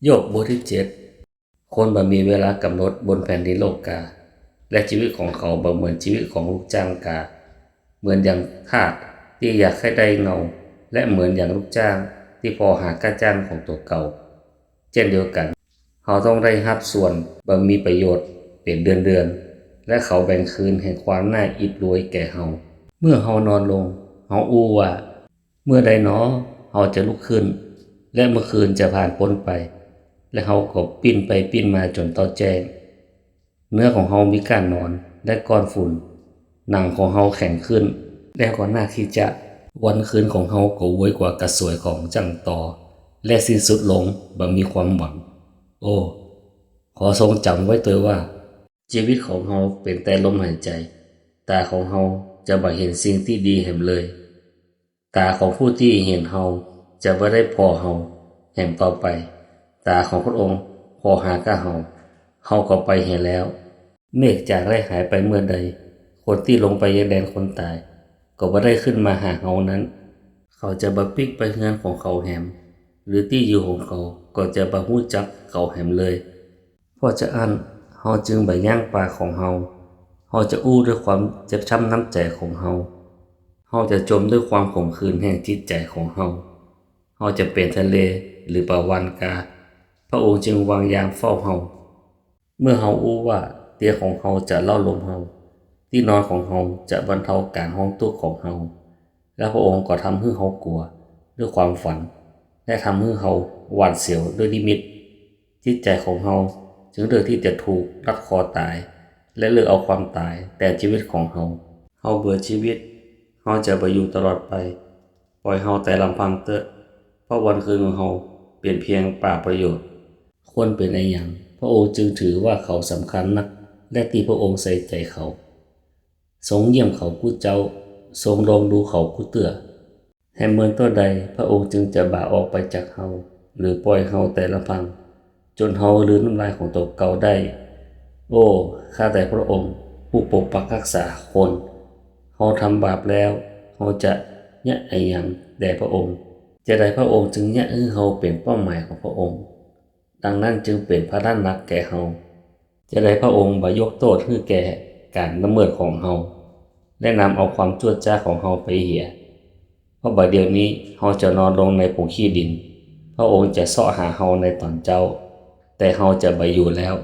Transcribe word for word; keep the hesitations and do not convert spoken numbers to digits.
โยบ บทตี้เจ็ด คนบ่มีเวลากำหนดบนแผ่นดินโลกา และจีวิตของเขาบ่เหมือนจีวิตของลูกจ้างกา เหมือนอย่างทาสตี้อยากใค่ได้เงา และเหมือนอย่างลูกจ้างตี้ผ่อหาก้าจ้างของตั๋วเก่า เจ้นเดียวกั๋น เฮาต้องได้ฮับส่วนบ่มีประโยชน์เป๋นเดือนๆ และเขาแบ่งคืนแห่งความน่าอิจฉวยแก่เฮา เมื่อเฮานอนลง เฮาอู้ว่า เมื่อใดหนอ เฮาจะลุกขึ้น และเมื่อคืนจะผ่านป๊นไป และเฮาก็ปิ้นไปปิ้นมาจ๋นเต๊าแจ้ง เนื้อของเฮามีก้านหนอนและก้อนฝุ่น หนังของเฮาแข็งขึ้น แล้วก็หน้าขี้จะ วันคืนของเฮาก็โวยกว่ากระสวยของจ้างตอ และสิ้นสุดลงบ่มีความหวัง โอ้ ขอทรงจ๋ำไว้เตอะว่า จีวิตของเฮาเป๋นแต่ลมหายใจ๋ ต๋าของเฮาจะบ่หันสิ่งตี้ดีแหมเลย ต๋าของผู้ตี้หันเฮาจะบ่ได้ผ่อเฮาแหมต่อไป ต๋าของพระองค์ผ่อหาก้าเฮา เฮาก็ไปเหียแล้ว เมฆจางและหายไปเมื่อใด คนตี้ลงไปยังแดนคนต๋าย ก็บ่ได้ขึ้นมาหาเฮานั้น เขาจะบ่ปิ๊กไปเฮือนของเขาแหม หรือตี้อยู่ของเขาก็จะบ่ฮู้จักเขาแหมเลย เพราะจาอั้น เฮาจึงบ่ยั้งปากของเฮา เฮาจะอู้ด้วยความเจ็บช้ำน้ำใจ๋ของเฮา เฮาจะจมด้วยความขมขื่นแห่งจิตใจ๋ของเฮา เฮาจะเป๋นทะเลหรือปลาวาฬกา พระองค์จึงวางยามเฝ้าเฮา เมื่อเฮาอู้ว่า เตียงของเฮาจะเล้าโลมเฮา ตี้นอนของเฮาจะบรรเทาก๋านฮ้องตุ๊กข์ของเฮา แล้วพระองค์ก็ทำหื้อเฮากั๋วด้วยความฝัน และทำหื้อเฮาหวาดเสียวด้วยนิมิต จิตใจ๋ของเฮาจึงเลือกตี้จะถูกรัดคอต๋าย และเลือกเอาความต๋ายแตนจีวิตของเฮา เฮาเบื่อจีวิต เฮาจะบ่อยู่ตลอดไป ป่อยเฮาแต่ลำพังเต๊อะ เพราะวันคืนของเฮาเป๋นเพียงเปล่าประโยชน์ คนเป๋นอะหยัง พระองค์จึงถือว่าเขาสำคัญนัก และตี้พระองค์ใส่ใจ๋เขา ทรงเยี่ยมเขากู้เจ๊า ทรงลองดูเขากู้เตื้อ แหมเมินเต้าใด พระองค์จึงจะบ่าออกไปจากเฮา หรือป่อยเฮาแต่ลำพัง จ๋นเฮาลืนน้ำลายของตั๋วเก่าได้ โอ้ ข้าแต่พระองค์ ผู้ปกปักฮักษาคน เฮาทำบาปแล้ว เฮาจะเยียะอะหยังแด่พระองค์ จาใดพระองค์จึงเยียะหื้อเฮาเป๋นเป้าหมายของพระองค์ ดังนั้นจึงเป๋นภาระหนักแก่เฮา จาใดพระองค์บ่ยกโต้ษหื้อแก่ก๋านละเมิดของเฮา และนำเอาความจั่วจ๊าของเฮาไปเหีย เพราะบ่าเดี่ยวนี้เฮาจะนอนลงในผงขี้ดิน พระองค์จะเซาะหาเฮาในต๋อนเจ๊า แต่เฮาจะบ่อยู่แล้ว